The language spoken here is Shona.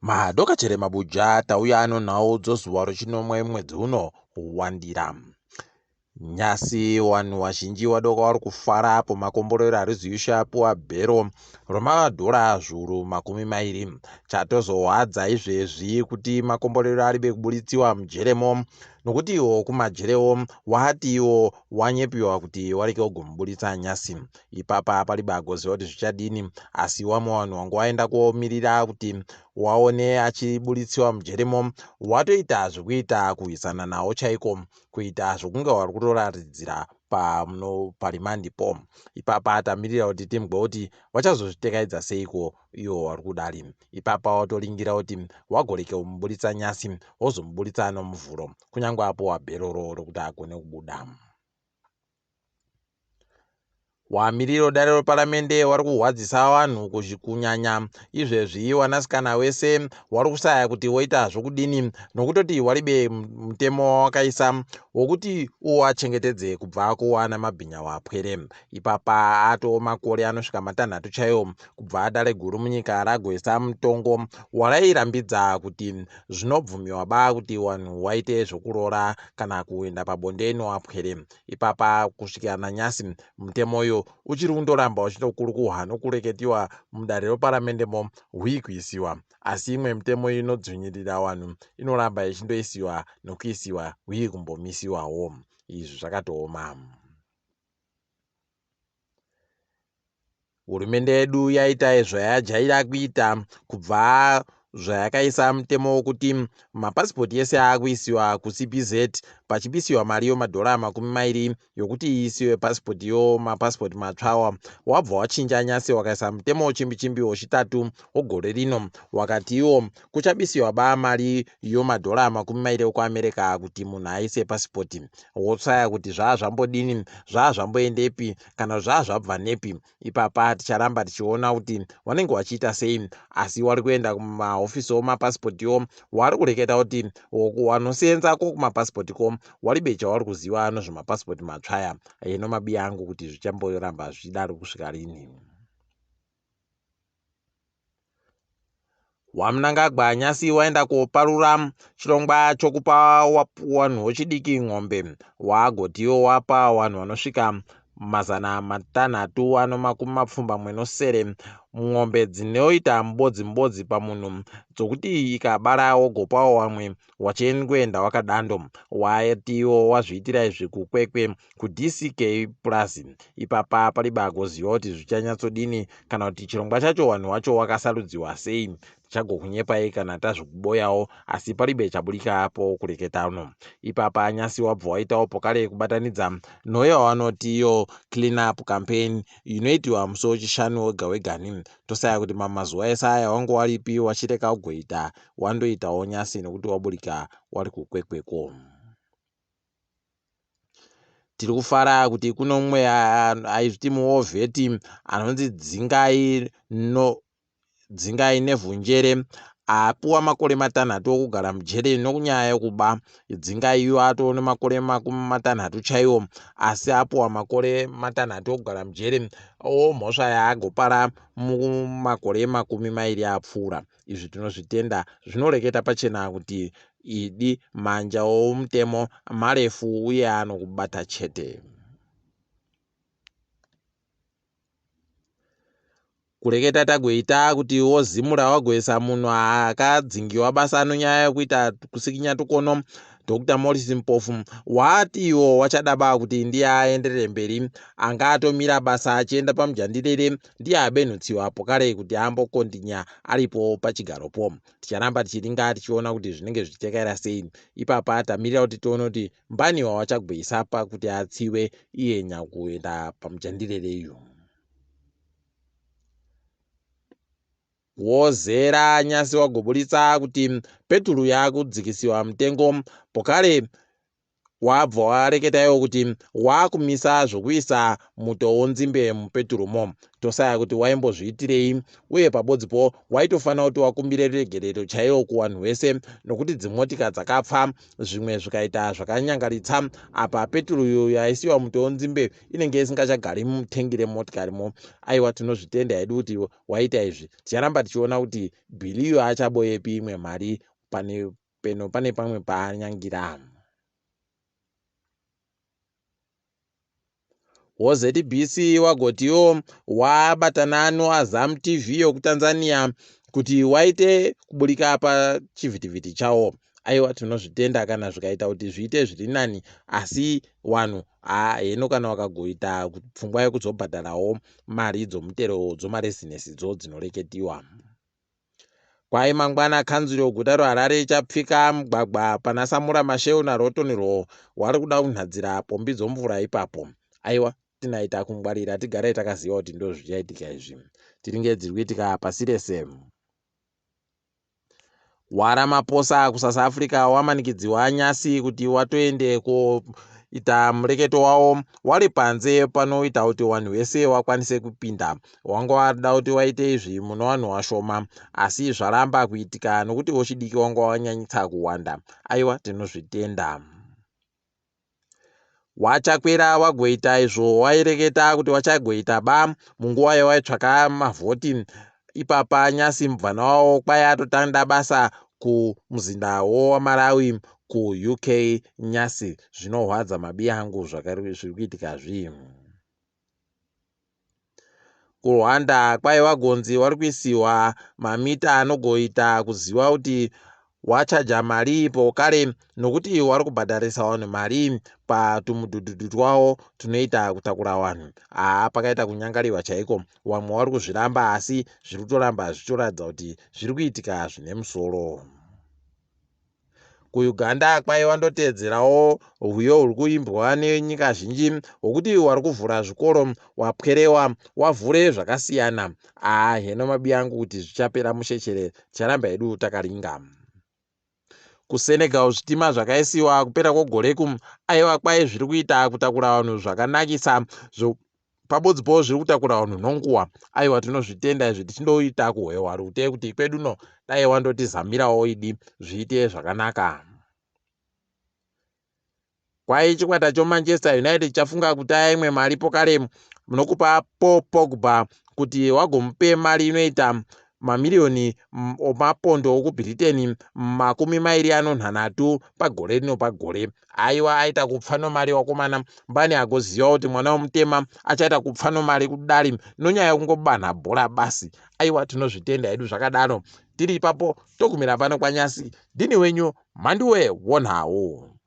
Madoka chere mabuja tauya ano nhau dzozuva rochinomwe mwedzi uno wandira. Nyasi wanhu wazhinji wadoka wari kufara apo makomborero ariZiyusha apuwa bhero romadhora zviuru 20. Chatozohwadza izvezvi kuti makomborero aribe kuburitsiwa mujeremo nokuti iwo kumajerewo waati iwo wanyepiwa kuti wareke ugomuburitsa nyasi. Ipapa paribe agoziva kuti zvichadini asi wamwe wanhu wangu waenda komirira kuti waone achibulitsiwa mujeremo watoita zvekuita kurwisana nawo chaiko kuita zvokunge wari kutoratidzira pano parimandipo ipapa tamirira kuti timgwe kuti vachazozvitekaidza seiko iwo wari kudari ipapa watoringira kuti wagoreke umuburitsa nyasi wozomuburitsa nomuvhuro kunyange apowa bheroro rokuti agone kubuda. Wamiriri wedare reparamende wari kuhwadzisa vanhu kunyanya izvezvi wanasikana wese wari kusaya kuti woita zvokudini nokutoti waribe mutemo wawakaisa wokuti uwachengetedze kubva kuwana mabhinya wapwere. Ipapa atoo makore anosvika matanhatu chaiwo kubva dare guru munyika ragoisa mutongo warairambidza kuti zvinobvumiwa ba kuti wanhu waite zvokuroora kana kuenda pabonde nowapwere. Ipapa kusvikira nanyasi mutemo uyu uchiri kundoramba uchindokurukuhwa nokureketiwa mudare reparamendemo hwii kuisiwa. Asi imwe mitemo inodzvinyirira vanhu inoramba ichindoisiwa nokuisiwa hwii kumbomisiwawo. Izvi zvakatooma. Hurumende yedu yaita zvayajaira kuita kubva zvayakaisa mutemo wekuti mapasipoti ese aakuisiwa kuCPZ pachibisiwa mari yomadhora 20 yokuti iisiwe pasipoti yo mapasipoti matsvawa wabva wachinja nyasi wakaisa mutemo wechimbichimbi wechitatu wogore rino wakati iwo kuchabisiwa ba mari yomadhora 20 ekuAmerica kuti munhu aise pasipoti wotsvaya kuti zvaa zvambodini zvaa zvamboendepi kana zvaa zvabva nepi ipapa ticharamba tichiona kuti wanenge wachiita sei asi wari kuenda kumahofisi omapasipoti o wari kureketa kuti wanoseenzako kumapasipoti ko waribe chawari kuziva nozvemapasipoti matsvaya eno mabiya angu kuti zvichamboramba zvichidaro kusvika rini. WaMnangagwa nyasi waenda koparura chirongwa chokupa wanhu wechidiki n'ombe waagotiwo wapa wanhu vanosvika 687 n'ombe dzinoita mubodzi mubodzi pamunhu dzokuti ikabara wogopawo wamwe wachengoenda wakadando watiwo wazviitira izvi kuKwekwe kuDCK purazi ipapa paribe agoziva kuti zvichanyatsodini kana kuti chirongwa chacho wanhu wacho wakasarudziwa sei tichagokunyepai kana tazvikuboyawo asi paribe chaburika apo kureketano ipapa nyasi wabva waitawo pokare kubatanidza noyo wanoti iyo clean up campaign inoitiwa musi wechishanu wega wegani tosaya kuti mamazuva ese aya wange waripi wachireka kugoita wandoitawo nyasi nekuti waburika wari kukwekweko. Tiri kufara kuti kuno mumwe aizviti muovheti anonzi Dzingai no Dzingai Nevhunjere apuwa makore matanhatu okugara mujere nokunyaya yokuba. Dzingai iwo atoo nemakore 30 chaiwo asi apuwa makore matanhatu okugara mujere omhosva yaagopara mumakore 20 apfuura. Izvi tinozvitenda zvinoreketa pachena kuti Idi manja omutemo marefu uye anokubata chete. Kureketa tagoita kuti wozimura wagoisa munhu akadzingiwa basa nonyaya yokuita kusikinya tukono Dr Morris Mpofu wati iwo wachadaba kuti ndiye aenderere mberi anga atomira basa achienda pamujandirere ndiye abenhutsiwa pokare kuti ambokondinya aripo pachigaropo. Ticharamba tichiringa tichiona kuti zvinenge zvichitekaira sei ipapa tamirira kuti tione kuti mbani wawachagweisa pa kuti atsiwe iye nyakuenda pamujandirere iyo. Wozera nyasi wagoburitsa kuti peturu yakudzikisiwa mutengo pokare. Wabva wareketa iwo kuti wakumisa zvokuisa muto wonzimbe mupeturumo. Tosaya kuti waimbozviitirei uye pabodzipo waitofanira kuti wakumbire ruregerero chaiwo kuwanhu wese nokuti dzimotika dzakapfa zvimwe zvikaita zvakanyangaritsa. Apa peturu yaisiwa muto wonzimbe inenge isingachagari mutengi remotikarimo. Aiwa tinozvitenda hedu kuti waita izvi. Ticharamba tichiona kuti Bhiliyo achaboyepi imwe mari pane peno pane pamwe paanyangira. WoZBC wagotiwo wabatana noAzam TV yokuTanzania kuti waite kuburika pachivhitivhiti chawo. Aiwa tinozvitenda kana zvikaita kuti zviite zviri nani asi wanhu haa heno kana wakagoita pfungwa yekuzobhadharawo mari dzomutero dzomarezinesi dzo dzinoreketiwa. Kwai mangwana kanzuru yeguta reHarare ichapfika mugwagwa pana Samora Machel naRoton Row wari kuda kunhadzira pombi dzomvura ipapo. Aiwa tinaita kungwarira tigarai takaziva kuti ndozvichaitika izvi. Tiringe dziri kuitika pasi rese. WaRamaphosa kuSouth Africa wamanikidziwa nyasi kuti watoende koita mureketo wawo wari panze panoita kuti vanhu vese wakwanise kupinda. Wanga wada kuti waite izvi muno vanhu washoma asi zvaramba kuitika nokuti vochidiki wanga wanyanyisa kuwanda. Aiwa tinozvitenda. Wachakwera wagoita izvo waireketa kuti wachagoita ba munguva yawaitsvaka mavhoti ipapa nyasi mubvana wawo kwai atotanda basa kumuzinda wowaMalawi kuUK nyasi zvinohwadza mabi angu zviri kuitika zvi. KuRwanda kwai wagonzi wari kuisiwa mamita anogoita kuziva kuti wachaja mari ipo kare nokuti wari kubhadharisa vanhu mari patumudhudhudhu twawo tunoita kutakura vanhu. Haa pakaita kunyangariwa chaiko wamwe wari kuzviramba asi zviri kutoramba zvichitoratidza kuti zviri kuitika zvine musoro. KuUganda kwai wandoteedzerawo rwiyo rwuri kuimbwa nenyika zhinji hwokuti wari kuvhura zvikoro wapwerewa wavhure zvakasiyana. Haa heno mabi angu kuti zvichapera mushe ticharamba hedu takaringa. KuSenegal zvitima zvakaisiwa kupera kwegore ku aiwa kwai zviri kuita kutakura vanhu zvakanakisa pabodzipo zviri kutakura vanhu nonguwa. Aiwa tinozvitenda izvi tichindoita kuhwewa rute kuti kwedu no dai wandotizamirawo idi zviite zvakanaka. Kwai chikwata choManchester United chafunga kutaya imwe mari pokare nokupa Paul Pogba kuti wagomupe mari inoita mamiriyoni omapondo okuBritain 23 pagore rino pagore. Aiwa aita kupfa nomari wakomana mbani agoziva kuti mwana womutema achaita kupfa nomari kudari nonyaya yekungobanha bhora basi. Aiwa tinozvitenda hedu zvakadaro. Tiri ipapo togumira pano kwanyasi. Ndini wenyu Mhanduwe Wonhau.